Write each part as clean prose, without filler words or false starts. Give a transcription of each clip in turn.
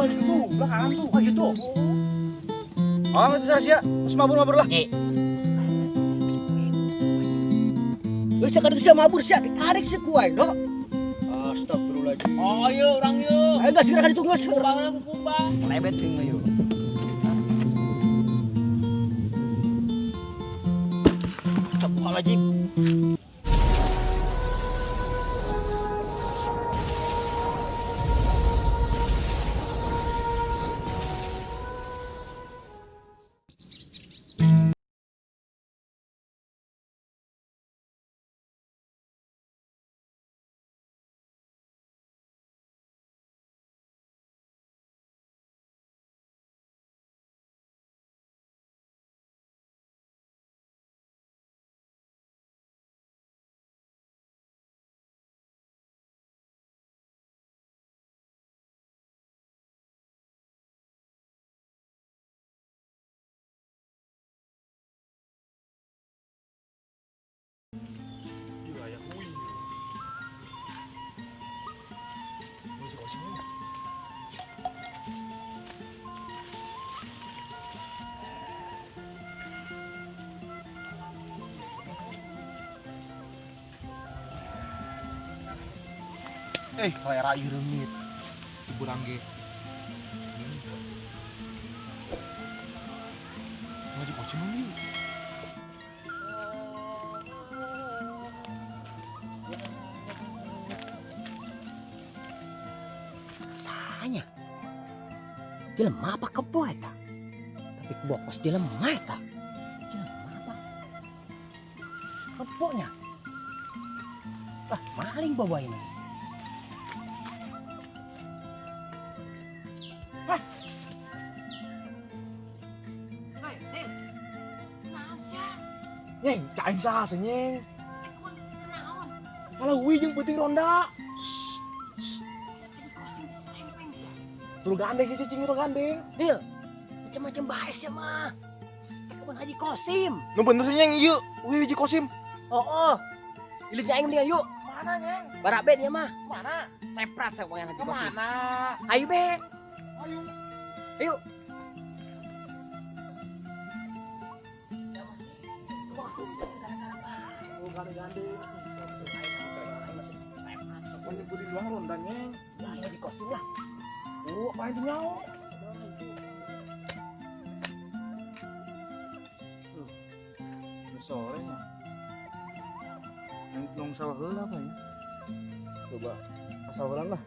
balik tuh, belakangan tuh. Oh gitu. Oh, itu sia, terus mabur-mabur lah. Wis sakadu sia mabur sia ditarik si ku aing, Dok. Astagfirullahaladzim. Oh, iya urang yeuh. Ayo geus geura ka ditu geus. Kumbang lah kumbang. Lebet ting yeuh. Astagfirullahaladzim. Selera ieu reungit. Ibu rangge. Ngaji kucing nih. Sanya. Jelema apa kebo eta? Tapi kebo kos jelema eta. Jelema apa? Kebonya. Lah, maling bawa ini. Nyeng, caing sah nyeng. Kalau wi jeung peuting ronda. Turu gandeng sih cicing turu gandeng. Dil, macam-macam bae sia mah. Teh kebun Haji Kosim. Nu bener sih nyeng ieu, wi Haji Kosim. Oh, oh. Ieu aing mendingan yuk. Mana nyeng? Barabe dia mah. Mana? Seprat saya pengen Haji Kosim. Mana? Ayo be. Ayo. Ayo. Putih doang ronda nyeng. Ya, Haji Kosim lah. Oh, apa yang nyawa? Sore nya. Nong sawah heula apa ya? Coba pasawaran lah.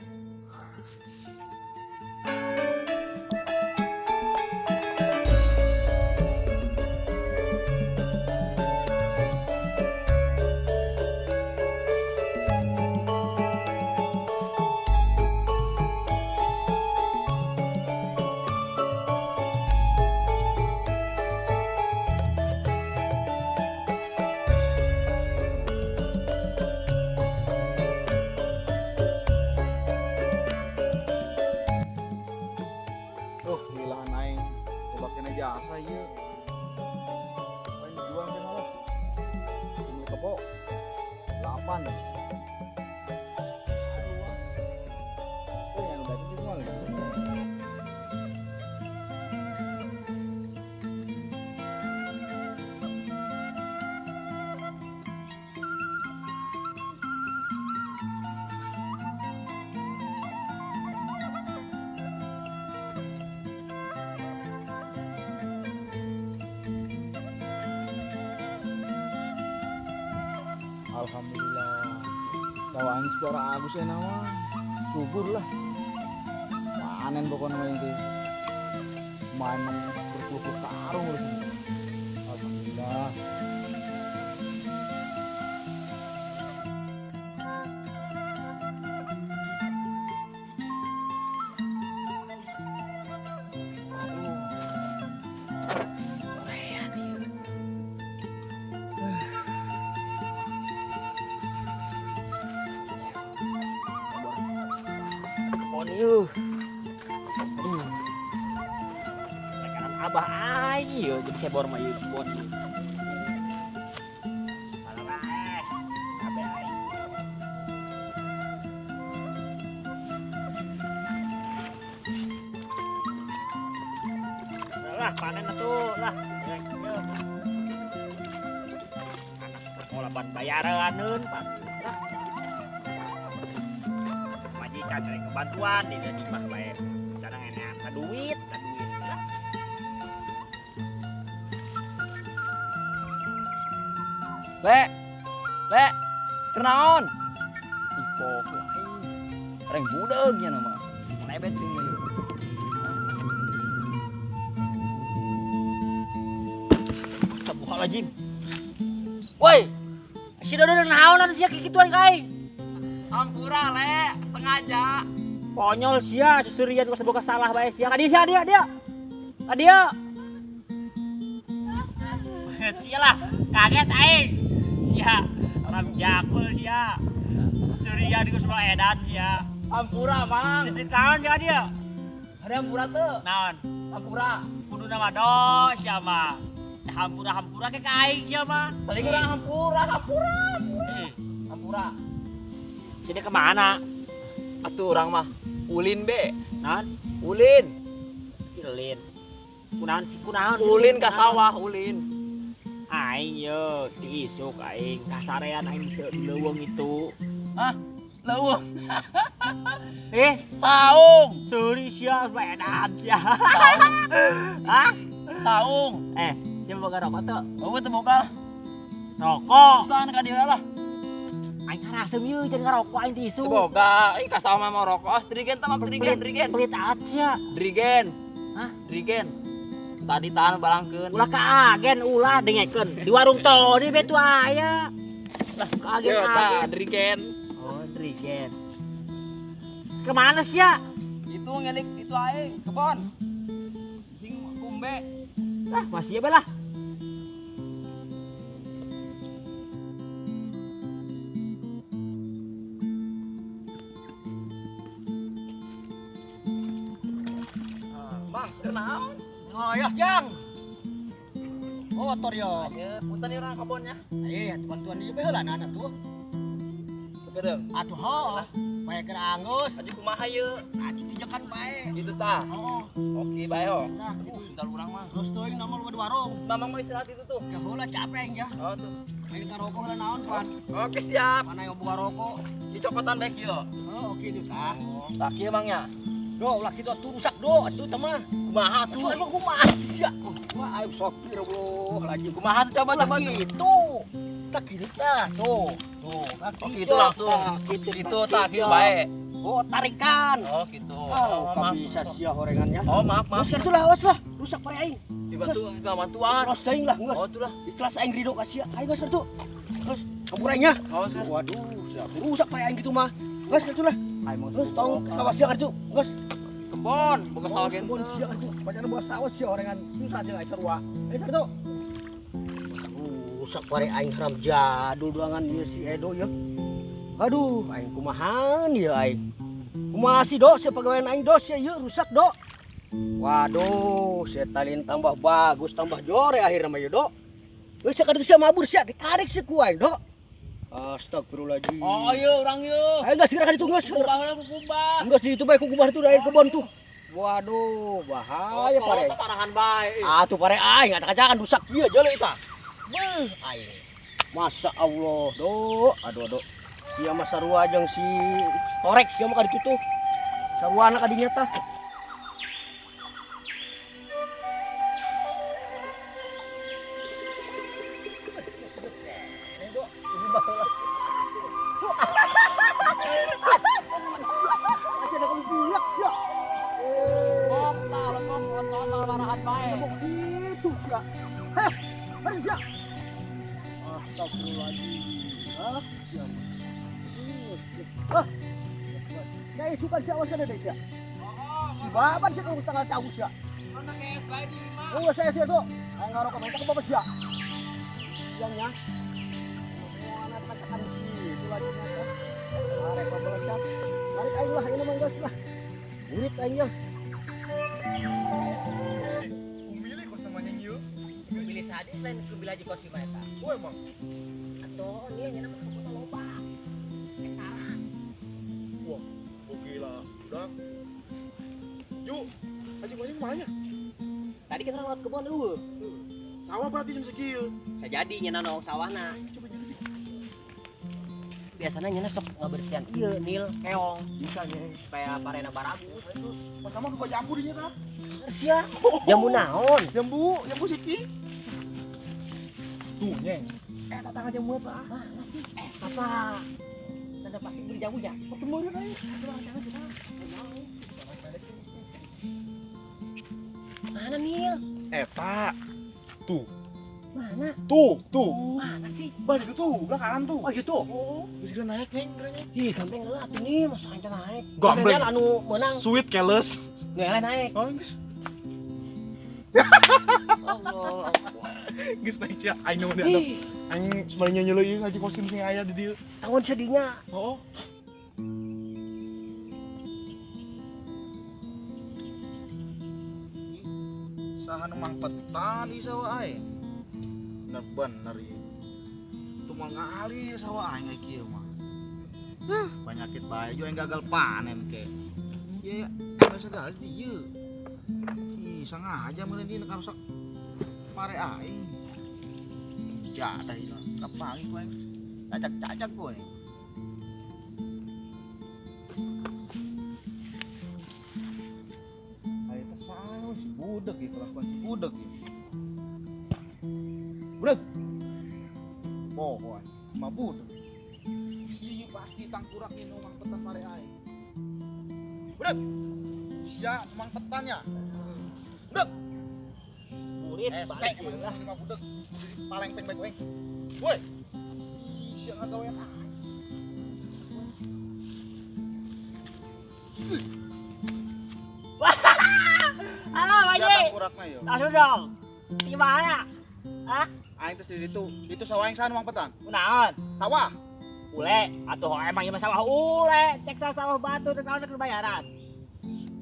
Jasa ieu. Paling dijual teh malah. Ini kebo 8. Aduh. Yang udah dijual. Alhamdulillah. Bawaan suara Agus enak mah. Subur lah. Panen pokoknya mah ini. Main berpuluh-puluh karung di sini. Alhamdulillah. Aduh. Aduh. Rekanan abah aing jadi sebor mah ieu kebon. Alah, kabeh aing. Lah panen atuh lah. Anak sekolah ban bayaraneun pan. Lah. Majikan dari kebantuan di imah bae. Sareng enak ka duit, ka duit lah. Le. Le. Kenaon? Ih poho aing. Reng budeug nya nama. Lebet ting mah ieu. Astagfirullahaladzim. Woi, si Dodo naonan sia kikituan ka aing. Ampura le, sengaja. Konyol sia, seserian kos boga salah bae sia. Ka dieu sia dia dia. Ka dieu. Sia lah, kaget aing. Sia, orang jakul sia. Seserian geus mah edan sia. Ampura, Mang. Titip naon sia dia? Ada ampura teu? Naon? Ampura. Kuduna mah do sia mah. Hampura-hampura ke aing sia mah. Tadi kurang hampura, hampura, hampura. Hampura. Sini kemana? Atuh urang mah ulin be. Naon? Ulin. Si Lin. Kunaon si kunaon? Ulin ka sawah, ulin. Aing ye diisuk aing kasarean aing di leuweung itu. Hah? Leuweung. Saung. Saung. Seuri sia edan sia. Saung. Hah? Saung. Dia boga rokok tuh. Oh, teu boga. Rokok. Geus ka dieu lah. Aing karasem ieu can ngarokok aing ti isuk. Teu boga, ih ka sawah mah mau rokok. Oh, drigen tah mah drigen, drigen. Pelit amat sia. Drigen. Hah? Drigen. Tadi tahan balangkeun. Ulah ka agen ulah dengekeun. Di warung Tony be tuh aya. Lah ka agen. Yo tah drigen. Oh, drigen. Kemana sia? Itu ngelik itu aing kebon. Sing kumbe. Lah masih ya lah. Mang, kenaon? Ngoyos, Jang. Motor yo. Ayo, punten ieu urang kebonnya. Iya, bantuan ieu bae heula anak tuh. Kedeung. Atuh heuh. Bae keur anggus. Aju kumaha ieu? Atuh tijakan bae. Gitu tah. Heeh. Oke, bae ho. Nah, gitu. Bentar urang mah. Terus teuing nama lu di warung. Mamang mau istirahat itu tuh. Ya heula capek aing ya. Oh tuh. Aing ngarokok heula naon pan. Oke, siap. Mana yang buka rokok? Dicokotan bae kieu. Oh, oke itu tah. Tah kieu mang nya. Do, ulah kitu atuh rusak do, atuh teh mah. Kumaha atuh? Atuh kumaha sia? Wah, aing sok Allah lagi. Kumaha tuh coba coba gitu. Tak gitu tah, tuh. Tuh, oh, gitu langsung. Gitu, gitu tah kieu bae. Oh, tarikan. Oh, gitu. Oh, maaf. Bisa sia horengannya. Oh, maaf, maaf. Geus atuh lah, awas lah. Rusak pare aing. Dibantu, bantuan. Terus teuing lah, geus. Oh, itulah. Ikhlas aing ridho ka sia. Aing geus atuh. Geus, kabur aing nya. Oh, waduh, sia rusak pare aing kitu mah. Geus atuh lah. Terus tong sawah sia atuh. Geus. Kebon, boga sawah gen. Kebon sia atuh. Pacar boga sawah sia horengan susah jeung aing sarua. Aing atuh. Rusak pare aing haram jadul duangan ieu si Edo ieu. Aduh, aing kumahan ieu aing. Kumaha si do sia pagawean aing do sia ieu rusak do. Waduh, sia talin tambah bagus tambah jore akhirna mah ieu do. Geus sia kaditu sia mabur sia ditarik sia ku aing do. Astagfirullahaladzim. Oh iya urang ieu. Ayo geus geura ka ditu geus. Kumbah heula ku kumbah. Geus di ditu bae ku kumbah itu da kebon tuh. Waduh, bahaya pare. Parahan bae. Atuh pare aing ngacak-ngacakan rusak ieu jeuleuh tah. Beuh aing. Masa Allah, do. Aduh aduh. Sia mah sarua jeung si Torek sia mah ka ditu tuh. Saruana ka dinya tah. Baban sih kalau tanggal cawu sia. Mana kees bae di imah. Oh, saya sia tuh. Aing ngarokok minta ke bapak sia. Siangnya. Mana katakan itu lagi nyata. Arek babalasan. Tarik aing lah ini mah geus lah. Murid aing nya. Umili kos namanya ieu. Pilih sadi lain ku bilaji kos imah eta. Oh emang. Atuh ieu nya mah kota loba. Hektaran. Wah, oke lah. Udah. Yuk, haji mana? Tadi Tadi kita lewat kebun eueuh. Sawah berarti jam sekieu. Bisa jadi nya nong sawahna. Coba jadi. Biasanya nya sok ngabersihan ieu nil keong. Bisa nya supaya parena baragus. Pertama ke jambu dinya tah. Sia. Jambu naon? Jambu, jambu siki. Tuh nyeng. Eta tangan jambu apa? Mana sih? Apa? Tanda pasti beli jambu ya? Ketemu dia ayo. Coba jangan coba. Mana Nil? Eta. Tuh. Mana? Tuh, tuh. Mana sih? Balik itu, belah kanan tuh. Oh gitu. Oh, geus geura naik neng, geura. Ih, gambreng heula atuh nih, masa aing teh naik. Gambreng anu meunang. Sweet keles. Nu eleh naik. Oh, geus. Allah. Geus naik sia, aing nu diantep. Aing sebenarnya nyeuleuh ieu ngaji kostum sing aya di dieu. Tangon sadinya. Heeh. Saha nu mangpetan ieu sawah aing. Bener-bener ieu. Tumal ngali sawah aing kieu mah. Hah, penyakit bae aing gagal panen ke. Ieu biasa gali di ieu. Ih, sengaja meureun ieu rusak pare aing. Jadah ieu, kapangi ku aing. Cacak-cacak ku aing. Aing teh saha si budeg ieu kelakuan si budeg ieu. Budeg. Poho aing, mah budeg. Ieu pasti tangkurak ieu nu mangpetan pare aing. Budeg. Sia mangpetannya. Budeg. Burit balik lah lima budeg. Paleng peng bae aing. Woi. Sia ngagawean aing. Halo, Pak Ji. Tangkurakna ieu. Langsung dong. Di mana? Hah? Aing teh di ditu. Itu sawah aing saha nu mangpetan? Kunaon? Sawah. Ule, atuh emang ieu mah sawah ule, cek sawah batu teh naon keur bayaran.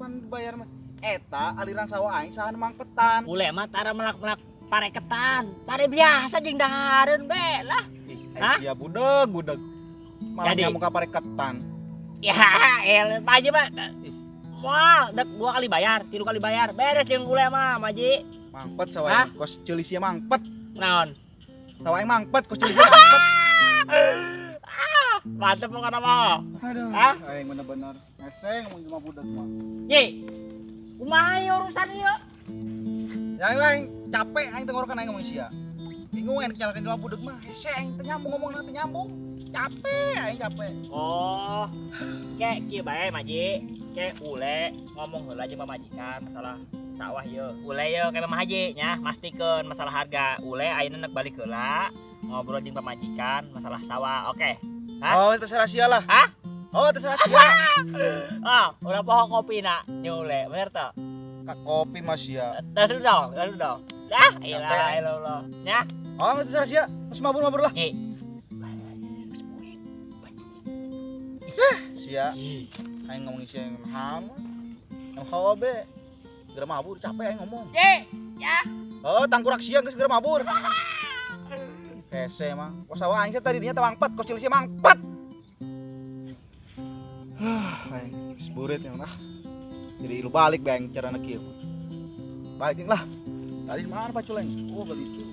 Pan bayar mah eta aliran sawah aing saha nu mangpetan. Ule mah tara melak-melak pare ketan, pare biasa jeung dahareun be lah. Hah? Sia budeg, budeg. Malah nyamuk ka pare ketan. Ya, el Pak Haji mah. Moal, dek 2 kali bayar, 3 kali bayar, beres jeung ule mah, Pak Haji. Mangpet sawah aing, kos ceuli sia mangpet. Naon? Sawah aing mangpet, kos ceuli sia mangpet. Ah, mantep pokokna mah. Aduh, aing bener-bener ngeseng ngomong sama budak mah. Nyi, kumaha ieu urusan ieu? Yang lain capek aing tenggorokan aing ngomong sia. Bingung aing nyalakan sama budak mah, hese aing teu nyambung ngomong teu nyambung. Capek aing capek. Oh, kek kieu bae Maji. Kek ule ngomong heula jeung pamajikan masalah sawah ieu. Ule ieu kayak Mama Haji nya, mastikeun masalah harga. Ule ayeuna nek balik heula ngobrol jeung pamajikan masalah sawah. Oke. Hah? Oh, terserah sia lah. Hah? Oh, terserah sia. Ah, udah poho kopi nak nyule, bener toh? Kak kopi mas ya. Terus dong, terus dong. Dah, ilah ilah. Nya. Oh, terserah sia. Mas mabur-mabur lah. Nyi. Sia. Aing ngomong sia yang ham. Yang hawa be. Segera mabur, capek aing ngomong. Nyi, ya. Oh, tangkurak sia geus segera mabur. Hese mah. Kos sawah aing tadi dinya teh mangpet, kos cilik sia mangpet. Hah, aing geus burit yang lah. Jadi lu balik bang carana kieu. Balik lah. Tadi mana Pak Culeng? Oh, balik itu.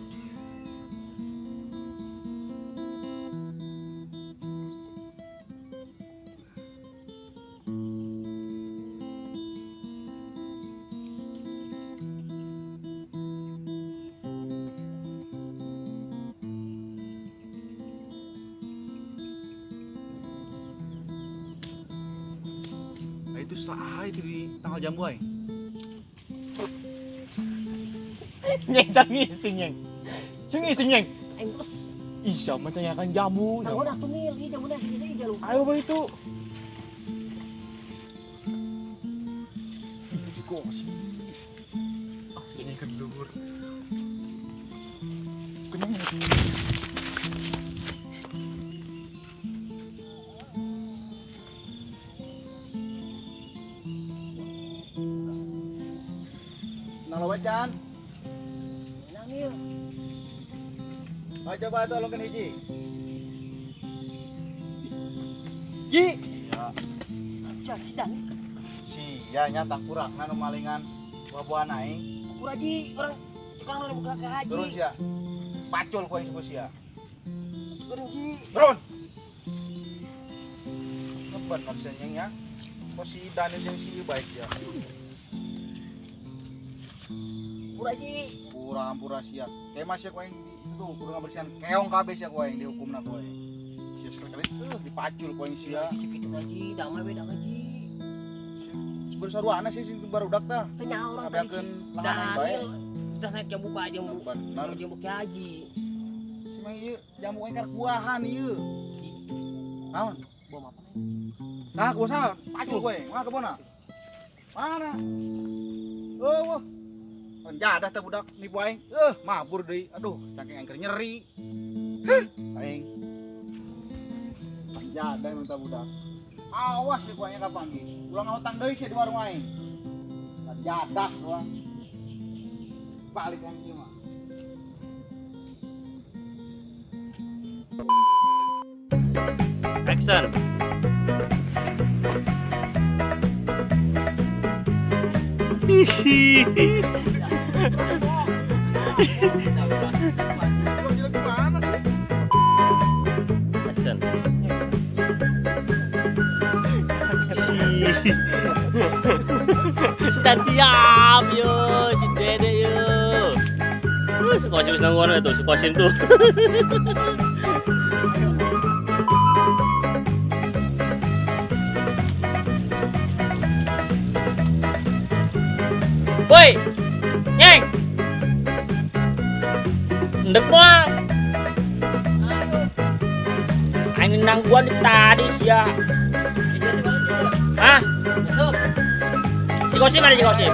Itu saha itu di tanggal jambu aing. Nyeng cangising nyeng. Cangising nyeng. Aing terus. Ih, sama tanyakan jambu. Naon atuh mil, ieu jambuna sini deui jalu. Ayo ba itu. Ih, kok sih. Aslinya kendur. Kenapa? Nalawacan. Menang ieu. Ayo coba atuh alungkeun hiji. Ji. Ya. Sia sidang. Sia nya tangkurakna nu malingan buah-buahan aing. Pura Ji, orang sekarang udah buka ke haji. Turun sia. Pacul ku aing sia. Turun Ji. Turun. Bener sia nya. Kok si Daniel jeung si ieu bae sia. Pura Ji. Pura ampura sia. Kayak masih ku aing itu kudu ngabersihan keong kabeh sia ku aing dihukumna ku aing. Sia sekali-kali dipacul ku aing sia. Segitu Ji, damai we damai Ji. Bersaruana sih sing barudak tah. Tanya orang tadi Ngabeakeun si lahan aing bae. Daniel udah naik jambu ka jambu. Bener. Jambu ke haji. Si mah ieu jambu aing karek buahan ieu. Naon? Bom apa? Nah, gua salah, pacul gue. Mana kebona? Mana? Oh, wah. Jadah teh budak nipu aing. Mabur deui. Aduh, saking aing keur nyeri. Heh, aing. Jadah emang teh budak. Awas sih gua aing kapan ge. Ulah ngahutang deui sih di warung aing. Jadah doang. Balik aing ieu mah. Action. Action. Dan siap yo si Dede yo. Si Kosim nangguan itu, si Kosim tuh. Woi, nyeng, ndek moal. Aing nangguan di tadi sia. Hah? Masuk. Dikosim ada dikosim.